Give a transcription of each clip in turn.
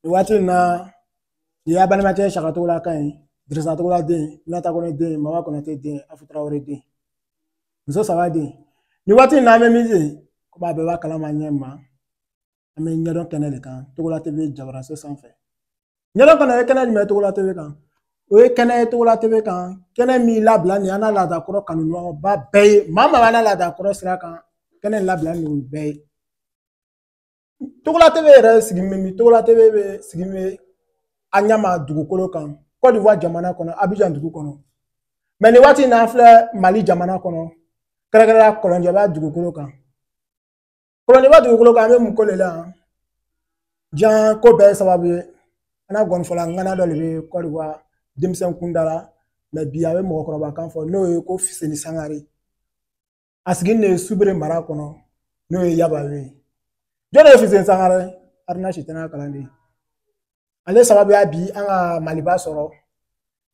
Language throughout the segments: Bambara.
Waati in na i y'a balimakɛ Sakatogola kan ye, Dirisa Togola den, Minata Kɔnɛ den, Mama Kɔnɛtɛ den, Afu Tarawele den, muso saba den. Ni waati in na an bɛ min se, komi a bɛɛ b'a kalama ɲɛ ma, an bɛ ɲɛdɔn kɛnɛ de kan, Togola TV jabaraso sanfɛ. Ɲɛdɔn kɛnɛ ye kɛnɛ jumɛn ye Togola TV kan? O ye kɛnɛ ye Togola TV kan, kɛnɛ min labila nin an n'a laadakɔrɔ kanuɲɔgɔnba bɛɛ ye, maa maa b'an n'a laadakɔrɔ sira kan, kɛnɛ in labila nin o bɛɛ ye. Togola TV yɛrɛ sigi bɛ min? Togola TV bɛ sigi bɛ an ɲama dugukolo kan, Côte d'Ivoire jamana kɔnɔ, Abidjan dugu kɔnɔ. Mɛ nin waati in na an filɛ Mali jamana kɔnɔ, kɛrɛnkɛrɛnnenya Kɔlɔnjɛba dugukolo kan. Kɔlɔnjɛba dugukolo kan, an bɛ mun ko de la yan? Diɲɛ ko bɛɛ ye sababu ye. An n'a gɔnifɔla ŋana dɔ de bɛ Côte d'Ivoire denmisɛn kunda la, mɛ bi a bɛ mɔgɔkɔrɔba kan fɔ, n'o ye ko Fiseni Sangare. A sigilen de ye Subere mara kɔnɔ, n'o ye Yabawe ye. Jɔn de ye Fiseni Sangare? Haruna Sitana kalanden. Ale sababuya bi an ka Maliba sɔrɔ,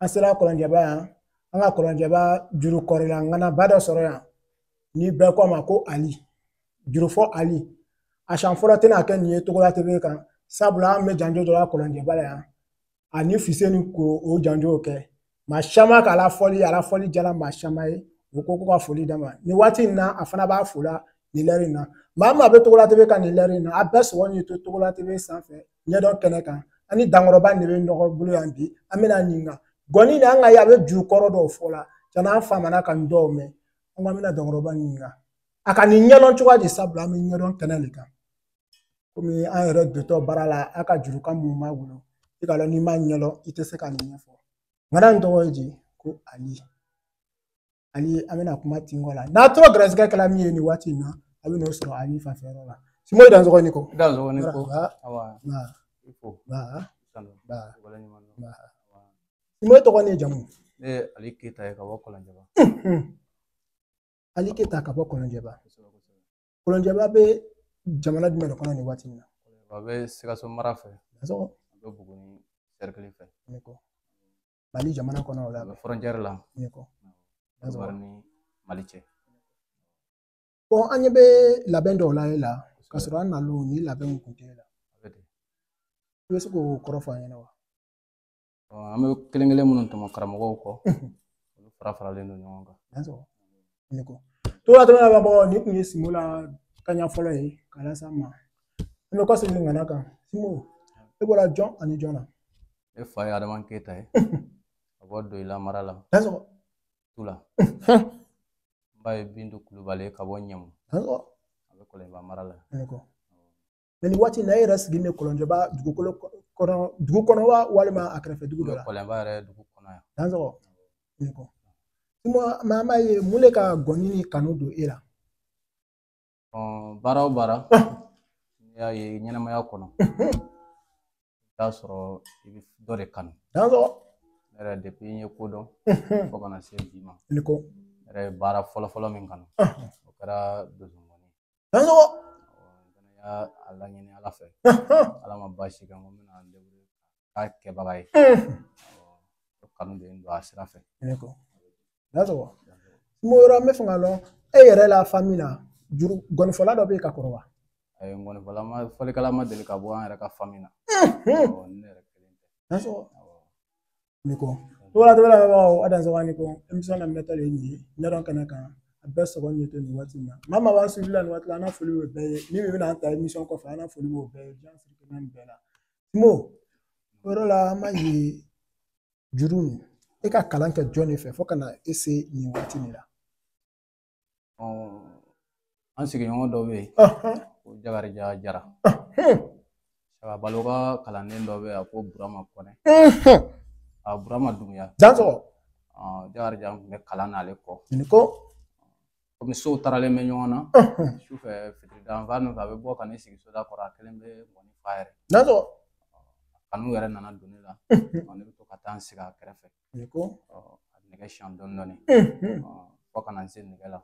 an sera Kɔlɔnjɛba yan, an ka Kɔlɔnjɛba juru kɔrɔla ŋanaba dɔ sɔrɔ yan, ni bɛɛ ko a ma ko Ali, jurufɔ Ali. A siɲɛ fɔlɔ tɛna kɛ nin ye Togola TV kan, sabula an bɛ janjo dɔ la Kɔlɔnjɛba la yan, ani Fiseni ko o janjow kɛ. Maa caman k'a la fɔli, a la fɔli jala maa caman ye. U ko ko ka foli d'a ma. Nin waati in na, a fana b'a fo la nin lɛri in na. Maa maa bɛ Togola TV kan nin lɛri in na, a bɛɛ sɔgɔ ni to Togola TV sanfɛ ɲɛdɔn kɛnɛ kan. Ani dankɔrɔba de bɛ ɲɔgɔn bolo yan bi, an bɛna ɲininka. Gɔni nin an ka ye a bɛ juru kɔrɔ dɔw fɔ la, tiɲɛna an famana ka nin dɔw mɛn. An ko an bɛna dankɔrɔba ɲininka. A ka nin ɲɛdɔn cogoya di, sabula an bɛ ɲɛdɔn kɛnɛ de kan. Komi an yɛrɛ dontɔ baara la, a ka jurukan mun b'a bolo, i k'a dɔn n'i m'a ɲɛdɔn, i tɛ se ka nin ɲɛfɔ. Ŋana in tɔgɔ ye di? Ko Ali. Ali, an bɛna kuma tinkɔ la. N'a tora gɛrɛsɛgɛ kɛla min ye nin waati in na, a bɛ n'o sɔrɔ Ali fanfɛyɔrɔ la. Simo i dansɔgɔ ni ko. Dansɔgɔ ni ko. Awa. I fo. Ba. Ba. Waleɲuman. Simo i tɔgɔ ni jamu? Ne ye Ali Keyita ye ka bɔ Kɔlɔnjɛba. Ali Keyita ka bɔ Kɔlɔnjɛba. Kɔlɔnjɛba bɛ jamana jumɛn de kɔnɔ nin waati in na? A bɛ Sikaso mara fɛ. Dansɔgɔ. A bɛ Buguni cercle fɛ. Ne ko. Mali jamana kɔnɔ o la. A bɛ frontière la. Ne ko. Côte ni Mali cɛ. Bon, an ɲɛ bɛ labɛn dɔw la e la, k'a sɔrɔ an nalon ni labɛnw kun tɛ e la. I bɛ se k'o kɔrɔ fɔ an ɲɛna wa? An bɛ kelen kelen minnu tɔmɔ karamɔgɔw kɔ, olu fara faralen don ɲɔgɔn kan. Dansɔgɔ. Ne ko. Togola TV lamɛnbagaw, nin kun ye Simo la kaɲa fɔlɔ ye k'a lase an ma. An bɛ kɔsegin ŋana kan. Simo, e bɔra jɔn ani jɔn na? Ne fa ye Adama Keyita ye. Ka bɔ Doyila mara la. Dansɔgɔ. Tula. N ba ye Bintu Kulubali ka bɔ Ɲamu. Dansɔgɔ. A bɛ Kɔlɔnjɛba mara la. Ne ko. Mais nin waati in na, e yɛrɛ sigilen bɛ Kɔlɔnjɛba dugukolo kɔnɔ, dugu kɔnɔ wa walima a kɛrɛfɛ dugu dɔ la? Kɔlɔnjɛba yɛrɛ dugu kɔnɔ yan. Dansɔgɔ. Ne ko. Simo, mais an b'a ye mun de ka gɔni ni kanu don e la? Baara o baara, n'i y'a ye ɲɛnamaya kɔnɔ, i bɛ t'a sɔrɔ i bɛ dɔ de kanu. Dansɔgɔ. Ne yɛrɛ depuis n ye ko dɔn fo ka na se bi ma. Ne ko. Ne yɛrɛ ye baara fɔlɔ-fɔlɔ min kanu, o kɛra donsongɔni. Dansɔgɔ. N fana y'a laɲini Ala fɛ. Ala ma baasi kɛ, n ko n bɛna n débrouiller k'a kɛbaga ye. O kanu de ye n don a sira fɛ. Ne ko. Dansɔgɔ. Simo, yɔrɔ n bɛ fɛ ka lɔn, e yɛrɛ la famille la, juru gɔnifɔla dɔ bɛ yen ka kɔrɔ wa? Ayi, ngɔnifɔla ma, fɔlikɛla ma deli ka bɔ an yɛrɛ ka famille na. Ne yɛrɛ kelen tɛ. Dansɔgɔ. Ne ko. Togola TV lamɛnbagaw, a dansɔgɔ ni ko émission daminɛtɔ de ye nin ye ɲɛdɔn kɛnɛ kan. A bɛɛ sɔgɔ ni to nin waati in na. Maa maa b'an suivi la nin waati la, an n'a foli b'o bɛɛ ye. Min bɛna an ta émission kɔfɛ, an n'a foli b'o bɛɛ ye. Diɲɛ siri kɛnɛ bɛɛ la. Simo, o yɔrɔ la an b'a ye juru nin, e ka kalan kɛ jɔn de fɛ fo ka na e se nin waati nin la? An sigiɲɔgɔn dɔ bɛ yen, ko Jakarija Jara. Saka Balo ka kalanden dɔ bɛ yen, ko Burama Kɔnɛ. A Burama Dunbuya. Dansɔgɔ. Jakarija tun bɛ kalan n'ale kɔ. Nin ko. Komi sow taralen bɛ ɲɔgɔn na, sufɛ fitiri danfa ninnu fɛ, a bɛ bɔ ka n'i sigi soda kɔrɔ, a kelen bɛ mɔni fa yɛrɛ. Dansɔgɔ. Kanu yɛrɛ nana don ne la. Ne bɛ to ka taa n sigi a kɛrɛfɛ. Nin ko. A nɛgɛ siyan dɔɔni dɔɔni. Fo ka na n se nɛgɛ la.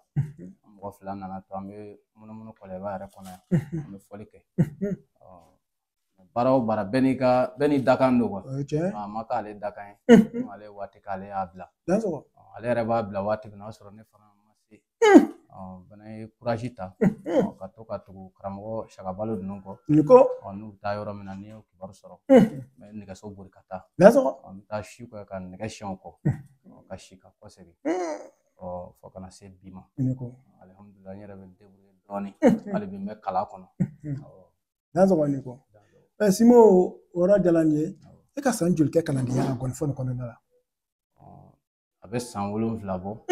Mɔgɔ fila nana to, an bɛ munumunu Kɔlɔnjɛba yɛrɛ kɔnɔ yan. An bɛ fɔli kɛ. Baara o baara, bɛɛ n'i dakan don quoi. O ye tiɲɛ ye. A ma k'ale dakan ye. Ale ye waati k'ale y'a bila. Dansɔgɔ. Ale yɛrɛ b'a bila waati min na, o y'a sɔrɔ ne fana ma se. N fana ye courage ta ka to ka tugu karamɔgɔ Saka Balo ninnu kɔ. Nin ko. N'u bɛ taa yɔrɔ min na, n'i y'o kibaru sɔrɔ, n bɛ nɛgɛso boli ka taa. Dansɔgɔ. N bɛ taa si kɔ ka nɛgɛ siɲɛ o kɔ. Ka si ka kɔsegin. Fo ka na se bi ma. Nin ko. Alihamudulila, n yɛrɛ bɛ débrouiller dɔɔni. Hali bi n bɛ kalan kɔnɔ. Dansɔgɔ ni ko. Simo, o yɔrɔ diyara n ye. E ka san joli kɛ kalandenya la gɔnifɔ nin kɔnɔna la? A bɛ san 7 bɔ.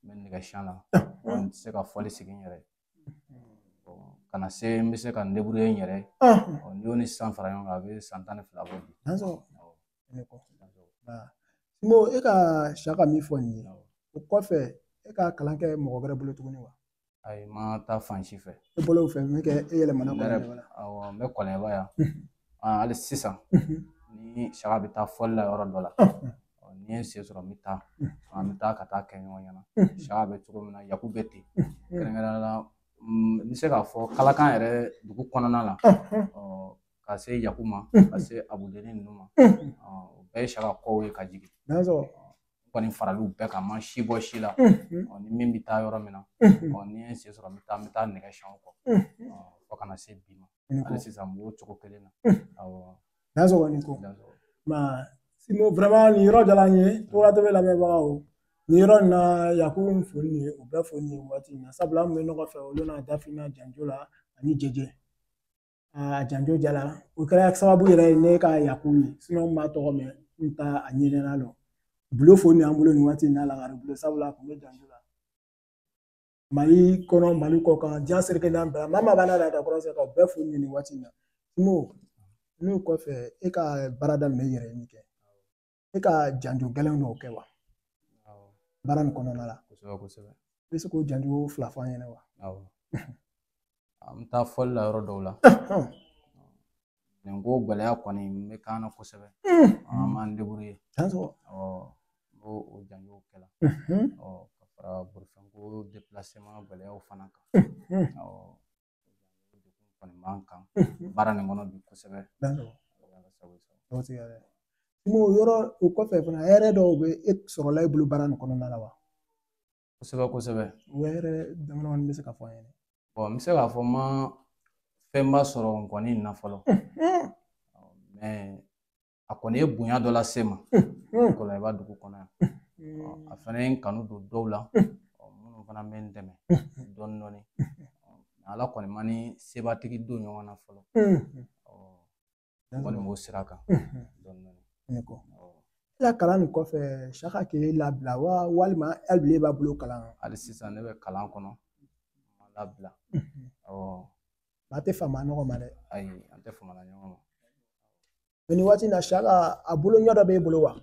N bɛ nɛgɛ siɲɛ la. N tɛ se ka fɔli sigi n yɛrɛ ye. Ka na se n bɛ se ka n débrouiller n yɛrɛ ye. N'i y'o ni sisan fara ɲɔgɔn kan, a bɛ san 12 bɔ bi. Dansɔgɔ. Ne ko. Simo, e ka Saka min fɔ nin ye, o kɔfɛ e ka kalan kɛ mɔgɔ wɛrɛ bolo tuguni wa? Ayi, n ma taa fan si fɛ. E bolo fɛ min kɛ, e yɛlɛmana Kɔlɔnjɛba la? Awɔ, n bɛ Kɔlɔnjɛba yan. Hali sisan, ni Saka bɛ taa fɔli la yɔrɔ dɔ la, ni ye n sen sɔrɔ, n bɛ taa. An bɛ taa ka taa kɛ ɲɔgɔn ɲɛna. Saka bɛ cogo min na, Yaku bɛ ten. Kɛrɛnkɛrɛnnenya la, n bɛ se k'a fɔ Kalakan yɛrɛ dugu kɔnɔna la, ka se Yaku ma, ka se Abudeni ninnu ma, o bɛɛ ye Saka kɔw ye ka jigin. Dansɔgɔ. N kɔni faral'u bɛɛ kan, n ma si bɔ si la. Ni min bɛ taa yɔrɔ min na, ni ye n sen sɔrɔ, n bɛ taa nɛgɛ siɲɛ o kɔ. Fo ka na se bi ma. Hali sisan n b'o cogo kelen na. Awɔ. Dansɔgɔ ni ko. Dansɔgɔ. Ma Simo, vraiment nin yɔrɔ diyara n ye. Togola TV lamɛnbagaw, nin yɔrɔ in na, Yaku foli nin ye, o bɛɛ foli nin ye waati in na, sabula an kun bɛ ɲɔgɔn fɛ olu n'a dafina janjo la ani jɛjɛ. A janjo jala, o kɛra sababu yɛrɛ ye ne ka Yaku ye, sinon n b'a tɔgɔ mɛn, n t'a a ɲɛdɔnna dɔn. Bulo foli nin y'an bolo nin waati in na, lagare bulo, sabula a kun bɛ janjo la. Mali kɔnɔ, Mali kɔ kan, diɲɛ seleke naani bɛɛ la, maa maa b'a n'a da kɔrɔ ka o bɛɛ foli nin waati in na. Simo, n'o kɔfɛ, e ka baara daminɛ i yɛrɛ ye min kɛ, e ka janjo gɛlɛn dɔw kɛ wa baara nin kɔnɔna la? Kosɛbɛ kosɛbɛ. I bɛ se k'o janjo fila fɔ an ɲɛna wa? Awɔ. An bɛ taa fɔli la yɔrɔ dɔw la. Nin ko gɛlɛya kɔni n bɛ k'an na kosɛbɛ. An b'an débrouiller. Awɔ, n b'o o janjow kɛ la. Ka fara bolifɛnko déplacement gɛlɛyaw fana kan. Awɔ, degun kɔni b'an kan baara nin kɔnɔ bi kosɛbɛ. Ala sago i sago. Simo, yɔrɔ o kɔfɛ fana, hɛrɛ dɔw bɛ e sɔrɔla e bolo baara nin kɔnɔna la wa? Kosɛbɛ kosɛbɛ. O hɛrɛ damadamanin bɛ se ka fɔ an ɲɛna. Bon, n bɛ se k'a fɔ n ma fɛnba sɔrɔ n kɔni na fɔlɔ. Mais a kɔni ye bonya dɔ lase n ma Kɔlɔnjɛba dugu kɔnɔ yan. A fana ye n kanu don dɔw la, minnu fana bɛ n dɛmɛ dɔɔni dɔɔni. Ala kɔni ma ni sebatigi don ɲɔgɔn na fɔlɔ. N kɔni b'o sira kan dɔɔni dɔɔni. E la kalan nin kɔfɛ, Saka k'e labila wa, walima hali bi e b'a bolo kalan? Hali sisan ne bɛ kalan kɔnɔ, n ma labila. A tɛ fama ɲɔgɔn ma dɛ. Ayi, an tɛ famana ɲɔgɔn ma. Mais nin waati in na, Saka a bolo ɲɛ dɔ b'e bolo wa?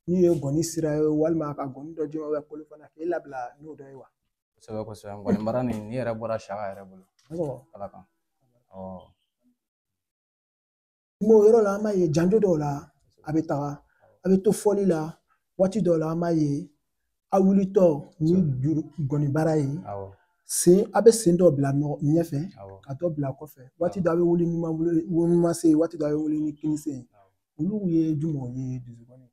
N'i ye gɔni sira ye, walima ka gɔni dɔ d'i ma kolo fana k'e labila n'o dɔ ye wa? Kosɛbɛ kosɛbɛ. Gɔni baara nin, n'i yɛrɛ bɔra Saka yɛrɛ bolo. Ala kan. M'o yɔrɔ la, an b'a ye janjo dɔw la, a bɛ taga, a bɛ to fɔli la, waati dɔw la an b'a ye a wulitɔ ni juru gɔni baara ye. Sen, a bɛ sen dɔ bila ɲɛfɛ, ka dɔ bila kɔfɛ. Waati dɔ a bɛ wuli numan sen, waati dɔ a bɛ wuli ni kini sen. Olu ye jumɛnw ye dusukun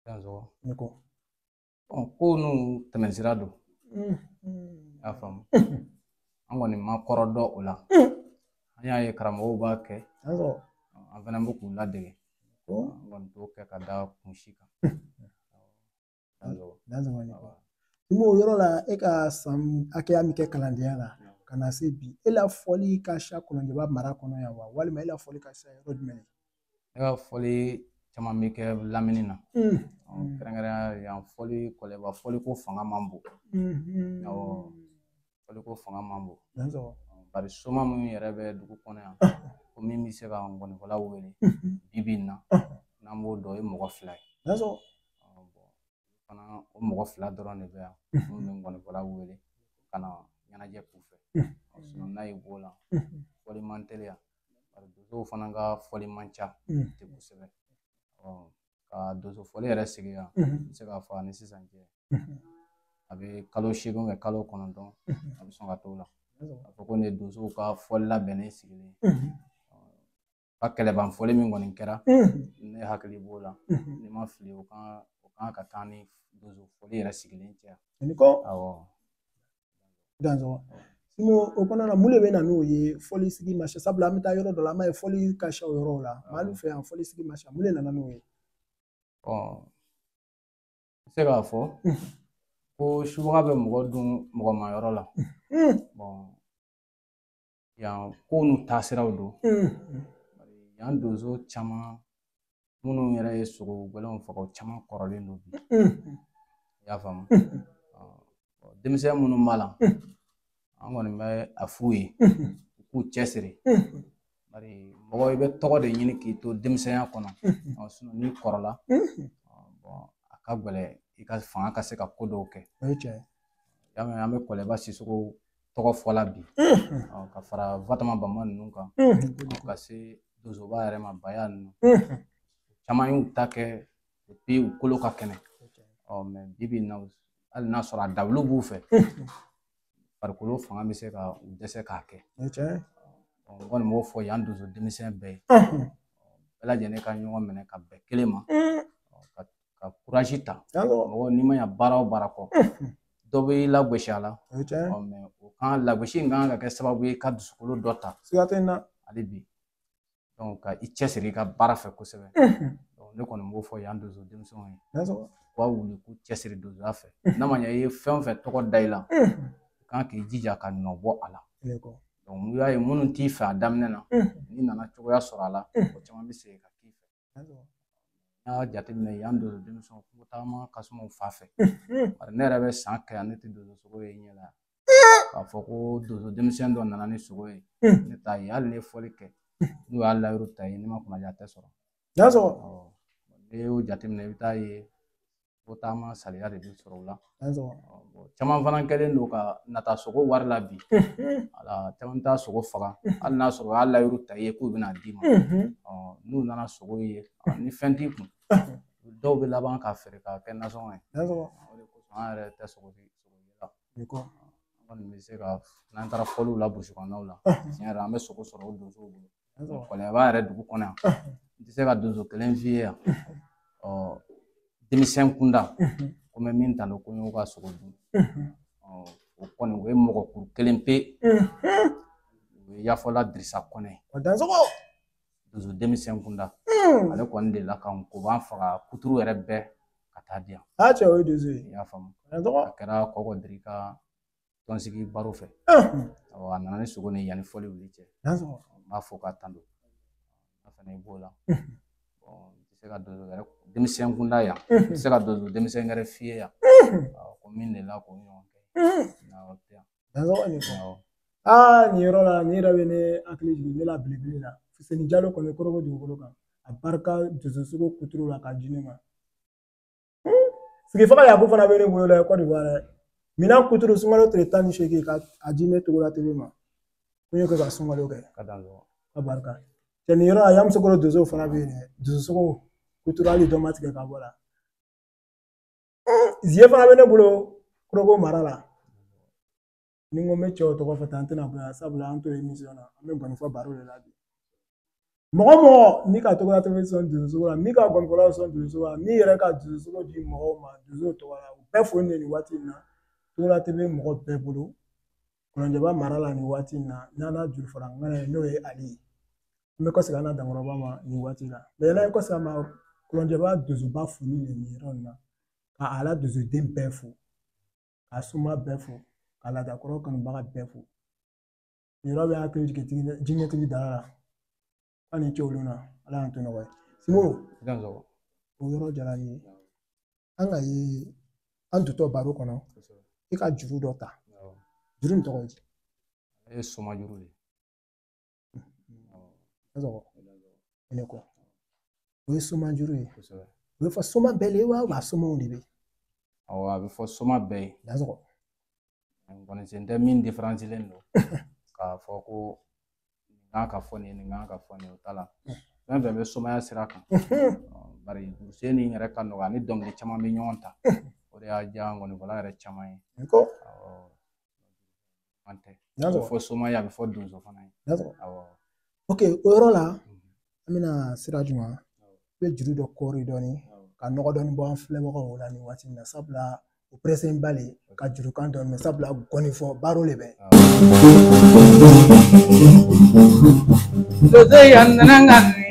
kɔnɔna la? Ne ko. Ko n'u tɛmɛsira don. I y'a faamu. An kɔni ma kɔrɔ dɔn o la. An y'a ye karamɔgɔw b'a kɛ. An fana bɛ k'u ladege. An kɔni t'o kɛ ka da kun si kan. M'o yɔrɔ la, e ka san hakɛya min kɛ kalandenya la ka na se bi, e la fɔli ka siya Kɔlɔnjɛba mara kɔnɔ yan wa, walima e la fɔli ka siya yɔrɔ jumɛn? Ne ka fɔli caman bɛ kɛ lamini na. Kɛrɛnkɛrɛnnenya yan fɔli, Kɔlɔnjɛba fɔli ko fanga man bon. Awɔ, fɔli ko fanga man bon. Bari soma minnu yɛrɛ bɛ dugu kɔnɔ yan, ko min bɛ se ka ngɔnifɔlaw wele bi bi in na, n'an b'o dɔn, o ye mɔgɔ 2 ye. Fana o mɔgɔ 2 dɔrɔn de bɛ yan minnu bɛ ngɔnifɔlaw wele ka na ɲɛnajɛ k'u fɛ. Sinon n'a y'i b'o la, fɔli man teliya. Bari donsow fana ka fɔli man ca ten kosɛbɛ. Ka donso fɔli yɛrɛ sigi yan, n bɛ se k'a fɔ ani sisan cɛ, a bɛ kalo 8 kɛ, kalo 9, a bɛ sɔn ka t'o la. A fɔ ko nin ye donsow ka fɔli labɛnnen sigilen ye. Ka kɛlɛban fɔli min kɔni kɛra, ne hakili b'o la. Ni ma fili, o kan ka taa ni donso fɔli yɛrɛ sigilen cɛ. Awɔ. Danzɔ. Simo, o kɔnɔna na, mun de bɛ na n'o ye fɔli sigi ma siya? Sabula an bɛ taa yɔrɔ dɔ la, an b'a ye fɔli ka siya o yɔrɔw la. Mali fɛ yan, fɔli sigi ma siya. Mun de nana n'o ye? N bɛ se k'a fɔ ko subaga bɛ mɔgɔ dun mɔgɔ ma yɔrɔ la. Yan ko n'u taasiraw don. Yan donso caman minnu yɛrɛ ye sogo gɛlɛnw faga, o caman kɔrɔlen don bi. I y'a faamu? Denmisɛn minnu b'a la, an kɔni bɛ a f'u ye u k'u cɛsiri. Bari mɔgɔ i bɛ tɔgɔ de ɲini k'i to denmisɛnya kɔnɔ. Sinon n'i kɔrɔla, a ka gɛlɛn i ka fanga ka se ka ko dɔw kɛ. O ye tiɲɛ ye. Y'a mɛn, an bɛ Kɔlɔnjɛba Sisoko tɔgɔ fɔla bi, ka fara Fatama Bama ninnu kan, ka se donsoba yɛrɛ ma, Baya ninnu. Caman y'u ta kɛ depuis u kolo ka kɛnɛ. Mais bi bi in na, hali n'a sɔrɔ a dawulu b'u fɛ, farikolo fanga bɛ se ka u dɛsɛ k'a kɛ. N kɔni b'o fɔ yan donso denmisɛn bɛɛ ye. Bɛɛ lajɛlen ka ɲɔgɔn minɛ ka bɛn kelen ma, ka courage ta. Mɔgɔ n'i ma ɲa baara o baara kɔ, dɔ b'i lagosi a la. Mais o kan lagosi in kan ka kɛ sababu ye ka dusukolo dɔ ta. Siga tɛ n na. Hali bi. Donc ka i cɛsiri i ka baara fɛ kosɛbɛ. Ne kɔni b'o fɔ yan donso denmisɛnw ye. U ka wuli k'u cɛsiri donsoya fɛ. N'a ma ɲɛ i ye fɛn o fɛn tɔgɔ da i la, i kan k'i jija ka nɔ bɔ a la. Donc n'i y'a ye minnu t'i fɛ a daminɛ na, n'i nana cogoya sɔrɔ a la, o caman bɛ segin ka k'i fɛ. N'i y'a jateminɛ yan donso denmisɛnw kungo tagama ka suma u fa fɛ. Bari ne yɛrɛ bɛ san kɛ yan, ne tɛ donso sogo ye ɲɛ la. K'a fɔ ko donso denmisɛn dɔ nana ni sogo ye, ne t'a ye. Hali ne ye fɔli kɛ, n'u y'a layiru ta ye, ne ma kunnaja tɛ sɔrɔ. N'i y'o jateminɛ, i bɛ taa ye ko taama saliya de bɛ sɔrɔ o la. Caman fana kɛlen don ka nata sogo wari la bi. Caman t'a sogo faga, hali n'a sɔrɔ u y'a layiru ta i ye k'u bɛna d'i ma. N'u nana sogo ye, ni fɛn t'i kun, dɔw bɛ laban k'a feere k'a kɛ nasɔngɔ ye. O de kosɔn an yɛrɛ tɛ sogo ye la. An kɔni bɛ se ka, n'an taara fɔliw la burusi kɔnɔnaw la, tiɲɛ yɛrɛ an bɛ sogo sɔrɔ o donsow bolo. Kɔlɔnjɛba yɛrɛ dugu kɔnɔ yan, n tɛ se ka donso kelen f'i ye yan. Denmisɛn kunda, ko n bɛ min tanu ko n y'o ka sogo dun. O kɔni o ye mɔgɔ kuru kelen pe. O ye Yafɔla Dirisa Kɔnɛ. Donso denmisɛn kunda. Ale kɔni delila ka nkoban faga kuturu yɛrɛ bɛɛ ka taa di yan. Cɛ o ye donso ye. I y'a faamu. A kɛra Kɔkɔ Diri ka tɔnsigi baro fɛ. A nana ni sogo ni yanni fɔli wuli cɛ. N b'a fɔ k'a tando. A fana b'o la. N tɛ se ka donso yɛrɛ denmisɛn kunda yan. N tɛ se ka donso denmisɛn wɛrɛ f'i ye yan. Ko min delila k'o ɲɔgɔn kɛ. Nin yɔrɔ la, nin yɛrɛ bɛ ne hakili jigin ne la belebele la. Fuseni Jalo kɔni kɔrɔbɔ dugukolo kan. A barika donso sogo kuturu la k'a di ne ma. Sigifaga Yaku fana bɛ ne bolo dɛ, Côte d'Ivoire dɛ. Minan kuturu sunkalo tile 18 ka a di ne Togola TV ma. Ko n y'o kɛ ka sunkalo kɛ. Ka barika. Cɛ nin yɔrɔ la, Yamusokoro donsow fana bɛ yen dɛ. Donso sogo kuturu hali dɔ ma tigɛ ka bɔ la. Zie fana bɛ ne bolo Korogo mara la. Ni n ko n bɛ cɛw tɔgɔ fɔ tan, n tɛna bonya, sabula an t'o émission na. An bɛ gɔnifɔ baro de la bi. Mɔgɔ mɔgɔ n'i ka Togola TV sɔn donso sogo la, n'i ka gɔnifɔlaw sɔn donso sogo la, n'i yɛrɛ ka donso sogo di mɔgɔw ma donsow tɔgɔ la, u bɛɛ foli de nin waati in na. Togola TV mɔgɔ bɛɛ bolo. Kɔlɔnjɛba mara la nin waati in na, n'an n'a juru fara ŋana ye, n'o ye Ali ye. An bɛ kɔsegin an na Dankɔrɔba ma nin waati la. Mɛ n'an ye kɔsegin a ma, Kɔlɔnjɛba donsoba foli de nin yɔrɔ in na. Ka a la donsoden bɛɛ fo, ka soma bɛɛ fo, ka laadakɔrɔ kanubaga bɛɛ fo. Nin yɔrɔ bɛ hakili jigin jinɛtigi dala la. Aw ni ce olu na, Ala y'an to ɲɔgɔn ye. Simo, o yɔrɔ diyara n ye. An ka ye an dontɔ baro kɔnɔ, i ka juru dɔ ta. Juru in tɔgɔ ye di? E ye somajuru de ye. Ne kɔ. O ye somajuru ye. O bɛ fɔ soma bɛɛ le ye wa somaw de bɛ yen? Awɔ, a bɛ fɔ soma bɛɛ ye. N kɔni sen tɛ min diferansilen don k'a fɔ ko nin kan ka fɔ nin ye, nin kan ka fɔ nin ye, o t'a la. Fɛn fɛn bɛ somaya sira kan. Bari jurusen nin yɛrɛ ka nɔgɔn, ani dɔnkili caman bɛ ɲɔgɔn ta. O de y'a diya ngɔnifɔla yɛrɛ caman ye. An tɛ. A bɛ fɔ soma ye, a bɛ fɔ donso fana ye. Awɔ. Ok, o yɔrɔ la, an bɛna sira jumɛn? I bɛ juru dɔ kɔri dɔɔni, ka nɔgɔ dɔɔni bɔ an filɛbagaw la nin waati in na, sabula o pressé ba le ka jurukan dɔɔni mɛ, sabula gɔnifɔ baro le bɛ. Donso yan nana ŋani,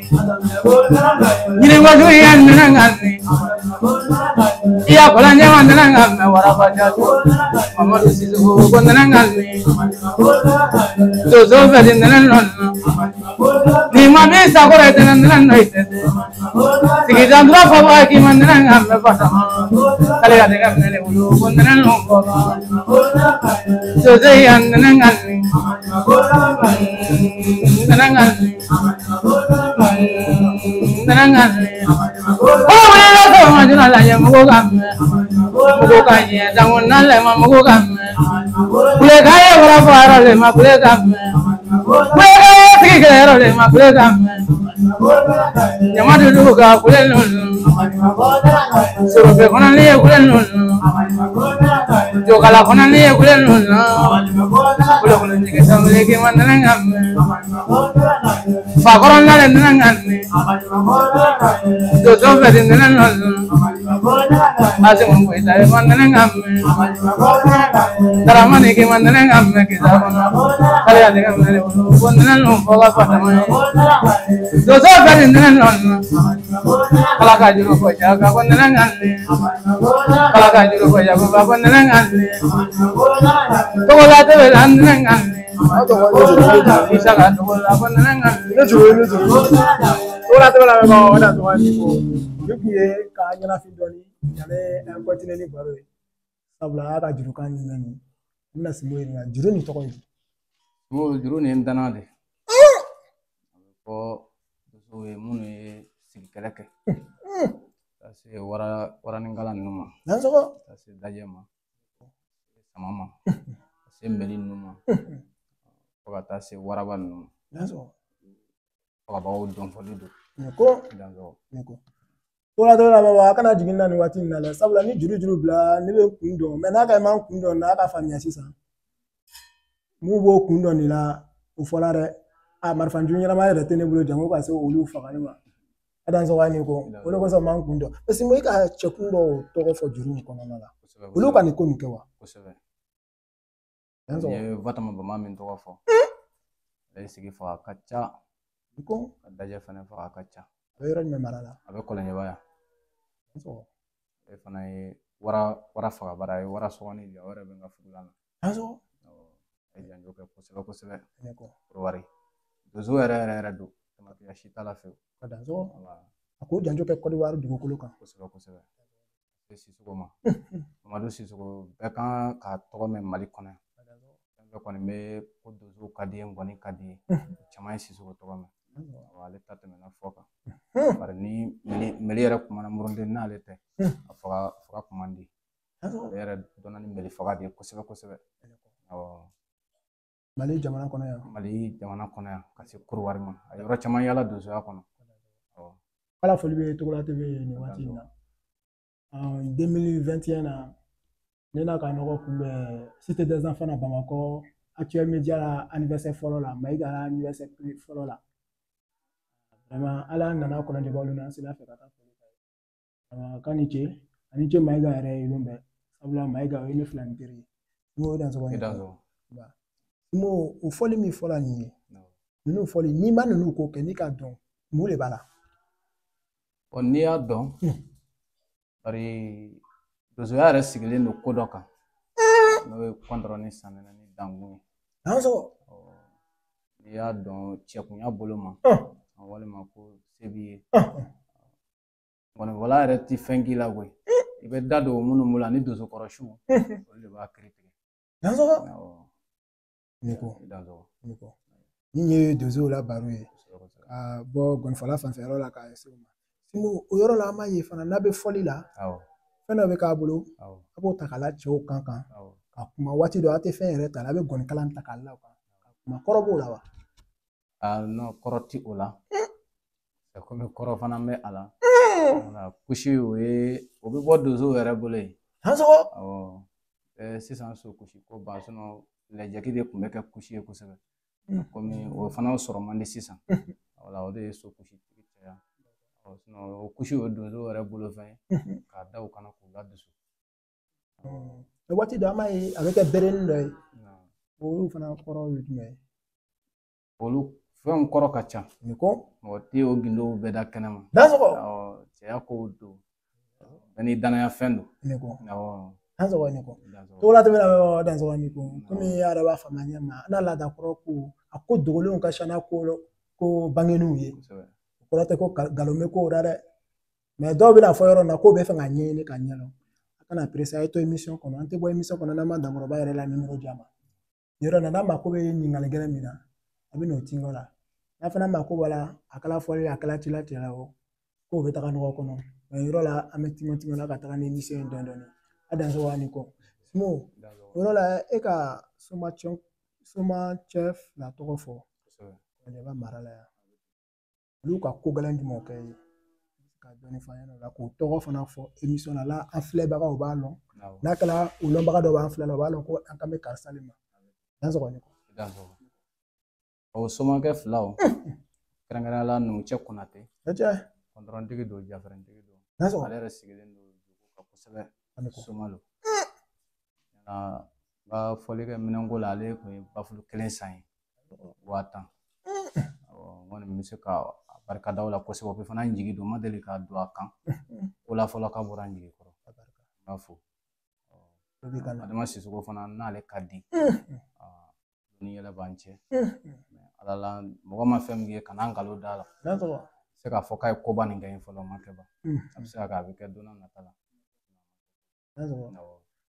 ɲininkaliw yan nana ŋani, iya kɔlɔnjɛ ma nana ŋani, waraba jatu, Mamadu Sisoko ko nana ŋani, donso fɛ di nana nɔnɔ, ni ma min sakɔrɔ tɛnɛ nana nɔ i tɛ se, sigida dɔrɔn fɔ ba k'i ma nana ŋani fasama, k'ale ka tɛgɛ minɛ ne bolo ko nana nɔ bɔ, donso yan nana ŋani, nana ŋani. Nana ŋani, o wulila sɔgɔma joona lajɛ mɔgɔw ka mɛn, mɔgɔw ka ɲɛ danko na ma mɔgɔw ka mɛn, kulekan ye wara fɔ yɔrɔ le ma kule ka mɛn, kulekan ye sigi kɛ yɔrɔ le ma kule ka mɛn, jama dugu ka kule nunu, sorofe kɔnɔ ni ye kule nunu, jokala kɔnɔ ni ye kule nunu, kulokolo jigi sanwele k'i ma nana ŋa mɛn, fakɔrɔ nale nana ŋani, donso fɛ di nana nunu, Asimu Goyita ye ma nana ŋa mɛn. Daramani ke mandane ngamme ke zabana. Kale ya nega mene ko nene no boga patama. Doso kali nene no. Kala ka juru ko ja ka ko nene ngalle. Kala ka juru ko ja ko ba ko nene ngalle. To la te be nene ngalle. Isa ka to la ko nene ngalle. Ne juru ne juru. To la te be la ko da to ni ko. Ne kun ye ka ɲɛnafin dɔɔni yanni an continuer ni baro ye. Sabula a y'a ka jurukan ɲini nin. N bɛna Sinbo ɲininka juru nin tɔgɔ ye di? N juru nin ye n danna de. A bɛ fɔ donsow ye minnu ye sigikɛlɛ kɛ. Ka se waranikala ninnu ma. Dansɔgɔ. Ka se dajɛ ma. Sama ma. Ka se mɛli ninnu ma. Fo ka taa se waraba ninnu ma. Dansɔgɔ. Fagabagaw dɔnfɔli don. Nin ko. Dansɔgɔ. Nin ko. Tola tola baba a kana jigin na nin waati in na dɛ, sabula ni juru juru bila ne bɛ n kun dɔn, mɛ n'a ka ma n kun dɔn n'a ka faamuya sisan mun b'o kun dɔn nin la o fɔla dɛ. A marifanju ɲɛnama yɛrɛ tɛ ne bolo jango ka se olu fagali ma. A dansɔgɔ ni ko o de kosɔn n b'an kun dɔn, parce que e ka cɛkun dɔw tɔgɔ fɔ juru in kɔnɔna la, olu ka nin ko nin kɛ wa? Kosɛbɛ. N ye Vatama Bama min tɔgɔ fɔ, ale ye sigi faga ka ca. Ko ka dajɛ fana faga ka ca. A bɛ yɔrɔ jumɛn mara la? A bɛ Kɔlɔnjɛba yan. Ale fana ye wara fagabara ye, wara sɔgɔni di, o yɛrɛ bɛ n ka fugulan na. A ye janjo kɛ kosɛbɛ kosɛbɛ. Wari. Donso yɛrɛ yɛrɛ yɛrɛ don, tamakiya si t'a la fewu. Ka dansɔgɔ. A k'o janjo kɛ Kɔdiwari dugukolo kan. Kosɛbɛ kosɛbɛ. Sisoko ma. Mamadu Sisoko bɛɛ kan k'a tɔgɔ mɛn Mali kɔnɔ yan. Fɛn fɛn kɔni bɛ ko donso ka di ye, ngɔni ka di ye. Caman ye Sisoko tɔgɔ mɛn. Ale ta tɛmɛna fɔ kan. Bari ni meli yɛrɛ kumana murunden n'ale tɛ, a faga kun man di. Ale yɛrɛ dɔnna ni meli faga de ye kosɛbɛ kosɛbɛ. Mali jamana kɔnɔ yan. Mali jamana kɔnɔ yan ka se Korowari ma. A yɔrɔ caman yala donsoya kɔnɔ. Ala foli bɛ Togola TV nin waati in na. En 2021 na, ne n'a ka ɲɔgɔn kunbɛn Cité des Enfants na Bamakɔ, Actuel Media la anniversaire fɔlɔ la, Mayiga la anniversaire fɔlɔ la. Vraiment ala nana Kɔlɔnjɛbaw na, an sera fɛ ka taa foli kɛ. K'a ni ce, ani ce Mayiga yɛrɛ ye lon bɛɛ. Sabula Mayiga o ye ne fila ni teri ye. N ko dansɔgɔ ye. Dansɔgɔ. N ko o fɔli min fɔla nin ye, ninnu fɔli n'i ma ninnu ko kɛ n'i k'a dɔn mun de b'a la? N'i y'a dɔn, bari donsoya yɛrɛ sigilen don ko dɔ kan, n'o ye kɔntɔrɔ ni sanɛnɛ ni dankun ye. Dansɔgɔ. N'i y'a dɔn cɛkunya bolo ma, walima ko se b'i ye, ngɔnifɔla yɛrɛ ti fɛn k'i la koyi. I bɛ da don minnu bolo ani donsokɔrɔsiw, olu de b'a kiiri tigɛ. Dansɔgɔ. Nin ko. Nin ko. Nin ye donsow la baro ye, ka bɔ ngɔnifɔla fanfɛyɔrɔ la ka se o ma. O yɔrɔ la an b'a ye fana n'a bɛ fɔli la, fɛn dɔ bɛ k'a bolo, a b'o ta k'a la cɛw kan kan ka kuma waati dɔ a tɛ fɛn yɛrɛ ta la, a bɛ gɔnikalan ta k'a la o kan ka kuma. Kɔrɔ b'o la wa? Non, kɔrɔ ti o la. Komi kɔrɔ fana bɛ a la. Kusi o ye o bɛ bɔ donsow yɛrɛ bolo yen. Dansɔgɔ. Awɔ. Sisan so kusi ko ban, lɛjɛki de tun bɛ kɛ kusi ye kosɛbɛ. Komi o fana sɔrɔ man di sisan. Wala o de ye so kusi tigi caya. O kusi o donsow yɛrɛ bolo fɛn ye k'a da u kana k'u ladusu. Waati dɔ an b'a ye a bɛ kɛ berenin dɔ ye. Olu fana kɔrɔ ye jumɛn ye? Olu fɛnw kɔrɔ ka ca. Nin ko? Mɔgɔ tɛ o gindow bɛɛ da kɛnɛ ma. Dansɔgɔ. Cɛya kow don. Bɛɛ n'i danaya fɛn don. Nin ko. Awɔ. Dansɔgɔ ni ko. Togola TV lamɛnbagaw dansɔgɔ ni ko. Komi i yɛrɛ b'a faamuya ɲɛ ma, n'a laada kɔrɔ ko a ko dogolenw ka ca n'a ko bangenenw ye. O kɔrɔ tɛ ko nkalon bɛ kow la dɛ. Mɛ dɔw bɛna fɔ yɔrɔ min na k'o bɛ fɛ ka ɲɛɲini ka ɲɛdɔn. A kana pressé, a ye to émission kɔnɔ. An tɛ bɔ émission kɔnɔ n'an ma Dankɔrɔba yɛrɛ la numéro di a ma. Nin yɔrɔ in na n'a mako bɛ ɲininkali gɛlɛn min na, a bɛ n'o tinko la. N'a fana mako b'a la, a kɛla fɔli a kɛla cila cɛla o, k'o bɛ taga nɔgɔ kɔnɔ. Mɛ yɔrɔ la an bɛ timɛ timɛ la ka taga ni émission ye dɔɔni dɔɔni. A dansɔgɔ ni kɔ. Simo, o yɔrɔ la e ka somacɛ fila tɔgɔ fɔ. Kɔlɔnjɛba mara la yan. Olu ka ko gɛlɛn jumɛn kɛ ye? Ka dɔɔni fɔ an ɲɛna o la k'o tɔgɔ fana fɔ émission na an filɛbagaw b'a lɔn. N'a kɛra o lɔnbaga dɔ b'an filɛ la, o b'a lɔn ko an kan bɛ karisa de ma. Dansɔgɔ ni kɔ. Dansɔgɔ. O somakɛ filaw, kɛrɛnkɛrɛnnenya la Numucɛ Konate. Kɔntɔrɔntigi don, jafɛrɛntigi don. Dansɔgɔ. Ale yɛrɛ sigilen don dugu kan kosɛbɛ. Soma don. N ka fɔlikɛ minɛnko la, ale tun ye bafulu kelen san ye 10,000. N kɔni bɛ se ka barika da o la kosɛbɛ. O bɛ fana n jigi don, n ma deli ka don a kan ko la fɔlɔ k'a bɔra n jigi kɔrɔ. N b'a fo. Adama Sisoko fana, n'ale ka di ni yɛlɛ b'an cɛ. Ala la, mɔgɔ ma fɛn min kɛ, kana nkalon da la. Se k'a fɔ k'a ye koba nin kɛ n ye fɔlɔ, o ma kɛ ba. A bɛ se ka kɛ, a bɛ kɛ don n'a nata la.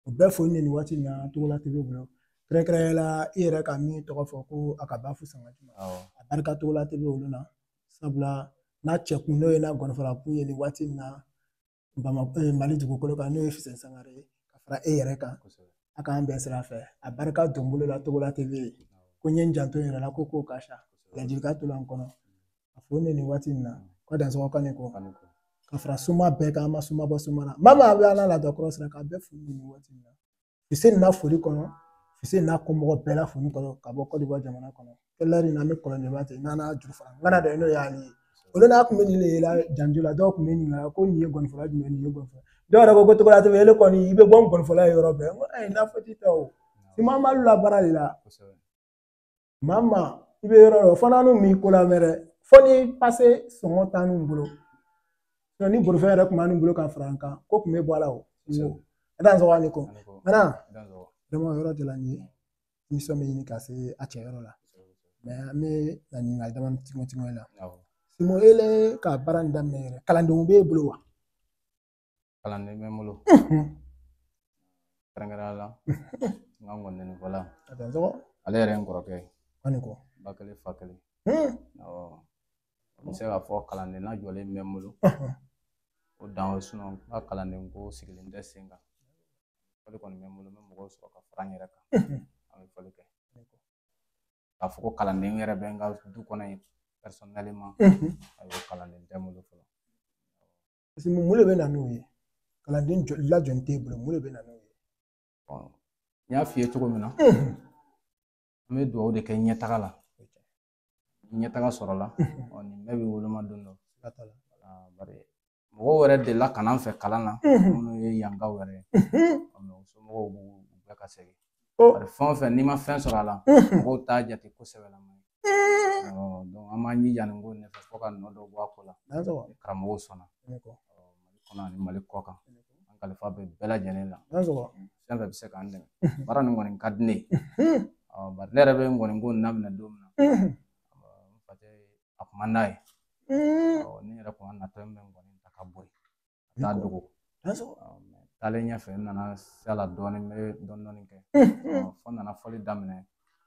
O bɛɛ foli nin waati in na Togola TV bolo, kɛrɛnkɛrɛnnenya la i yɛrɛ ka min tɔgɔ fɔ ko a ka bafu san ka d'u ma. A barika Togola TV olu na, sabula n'a cɛkun n'o ye n'a gɔnifɔla kun ye nin waati in na Bamakɔ Mali dugukolo kan, n'o ye Fuseni Sangare ye, ka fara e yɛrɛ kan, a k'an bɛn sira fɛ. A barika don bolo la Togola TV ye, ko n ye n janto n yɛrɛ la, ko kow ka ca, ladilikan tola n kɔnɔ. A foli nin waati in na ko dansɔgɔ ka nin ko ka fara suma bɛɛ kan, an ma suma bɔ suma na. Maa maa bɛ ala la dɔkɔrɔ sira k'a bɛɛ foli nin waati in na. Fuseni n'a foli kɔnɔ, Fuseni n'a kɔmɔgɔ bɛɛ la foli kɔnɔ ka bɔ Côte d'Ivoire jamana kɔnɔ. Kɛlɛri in an bɛ kɔlɔnjɛba ten n'an n'a juru fara ŋana dɔ ye, n'o y'ale ye. Olu n'a kun bɛ nin de la janjo la, dɔw kun bɛ ɲininka ko nin ye gɔnifɔla jumɛn, nin ye gɔnifɔla. Dɔw yɛrɛ ko ko Togola TV ele kɔni i bɛ bɔ gɔnifɔla ye yɔrɔ bɛɛ. N ko ayi, n'a fɔ t'i ta o. Maa maa la baara de la. Maa maa i bɛ yɔrɔ dɔ fɔ n'an m'i ko lamɛn dɛ, fo ni pase sɔngɔ t'an bolo. Ni bolifɛn yɛrɛ tun b'an bolo ka fara an kan, ko tun bɛ bɔ a la o. A dan sɔgɔ ni ko. Maintenant, vraiment yɔrɔ dɔ la nin ye émission bɛ ɲini ka se a cɛ yɔrɔ la. Mais an bɛ na ɲininkali dama tigɛ tigɛ la. Simon, ele ka baara nin daminɛ yɛrɛ, kalandenw b'e bolo wa? Kalanden bɛ n bolo. Kɛrɛnkɛrɛnnenya la, n ka ngɔndenifɔla. A dan sɔgɔ. Ale yɛrɛ ye n kɔrɔkɛ ye. Ani kɔ. Ba kelen fa kelen. Awɔ. N bɛ se k'a fɔ kalanden lajɔlen bɛ n bolo. O dan o, sinɔn n ka kalanden ko sigilen tɛ sen kan. Fɔli kɔni bɛ n bolo, n bɛ mɔgɔw sɔrɔ ka fara n yɛrɛ kan. An bɛ fɔli kɛ. K'a fɔ ko kalanden yɛrɛ bɛ n ka du kɔnɔ yen personnellement, ayi, o kalanden tɛ n bolo fɔlɔ. Parce que mun de bɛ na n'o ye? Kalanden lajɔlen t'e bolo, mun de bɛ na n'o ye? N y'a f'i ye cogo min na, an bɛ dugawu de kɛ ɲɛtaga la. Ni ɲɛtaga sɔrɔla, nin bɛɛ bɛ woloma don dɔ. Bari mɔgɔw yɛrɛ delila ka n'an fɛ kalan na, minnu ye yankaw yɛrɛ ye. O somɔgɔw b'u bɛɛ ka segin. Bari fɛn o fɛn, n'i ma fɛn sɔrɔ a la, mɔgɔw t'a jate kosɛbɛ la. Donc an b'an jija nin ko in de fɛ fo ka nɔ dɔ bɔ a ko la. Ni karamɔgɔw sɔnna. Mali kɔnɔ ani Mali kɔ kan. An kalifa bɛ bɛɛ lajɛlen la. Fɛn fɛn bɛ se k'an dɛmɛ. Baara nin kɔni ka di ne ye. Bari ne yɛrɛ bɛ n kɔni ko nin daminɛ don min na, n facɛ a kun man d'a ye. Ne yɛrɛ kun ka natɔ n bɛ n kɔni ta ka bori ka taa dogo. Taalen ɲɛfɛ, n nana se a la dɔɔnin, n bɛ dɔɔnin dɔɔnin kɛ. Fo n nana fɔli daminɛ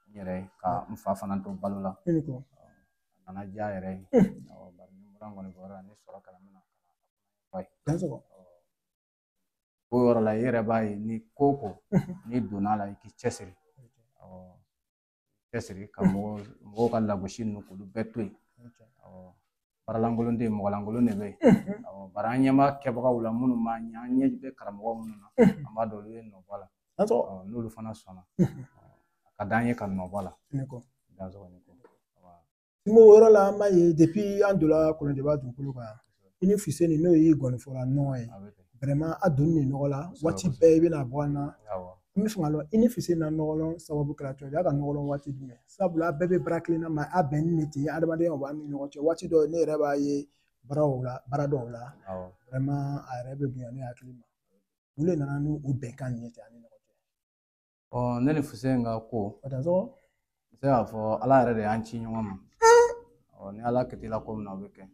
n yɛrɛ ye ka n fa fana to balo la. A nana diya yɛrɛ ye. Bari ni n bɔra n kɔni bɔra la, ni sɔrɔ kɛra n bɛna ka na. O yɔrɔ la, i yɛrɛ b'a ye ni ko o ko n'i donna a la, i k'i cɛsiri. Cɛsiri ka mɔgɔw ka lagosi ninnu k'olu bɛɛ to yen. Baaralankolon tɛ yen, mɔgɔlankolon de bɛ yen. Bari an ɲɛ b'a kɛbagaw la minnu b'an ɲɛ, an ɲɛ bɛ karamɔgɔ minnu na, an b'a dɔn olu ye nɔ bɔ a la. N'olu fana sɔnna, a ka d'an ye ka nɔ bɔ a la. Simon, o yɔrɔ la an b'a ye depuis an donna Kɔlɔnjɛba dugukolo kan yan, i ni Fuseni n'o y'i gɔnifɔla nɔgɔ ye, vraiment a donni nin nɔgɔ la, waati bɛɛ i bɛna bɔ an na. N bɛ fɛ ka lɔn i ni Fuseni na nɔgɔlɔn sababu kɛra cogo di, a ka nɔgɔlɔn waati jumɛn? Sabula a bɛɛ bɛ baara kelen na, ma a bɛnni de ten, adamadenya b'an ni ɲɔgɔn cɛ. Waati dɔw ne yɛrɛ b'a ye baaraw la, baara dɔw la, vraiment a yɛrɛ bɛ bonya ne hakili ma. Mun de nana n'u bɛnkan nin ye ten an ni ɲɔgɔn cɛ? Ne ni Fuseni ka ko, A dan sɔgɔ. n bɛ se k'a fɔ Ala yɛrɛ de y'an ci ɲɔgɔn ma. Ni Ala kɛtila ko min na, o bɛ kɛ.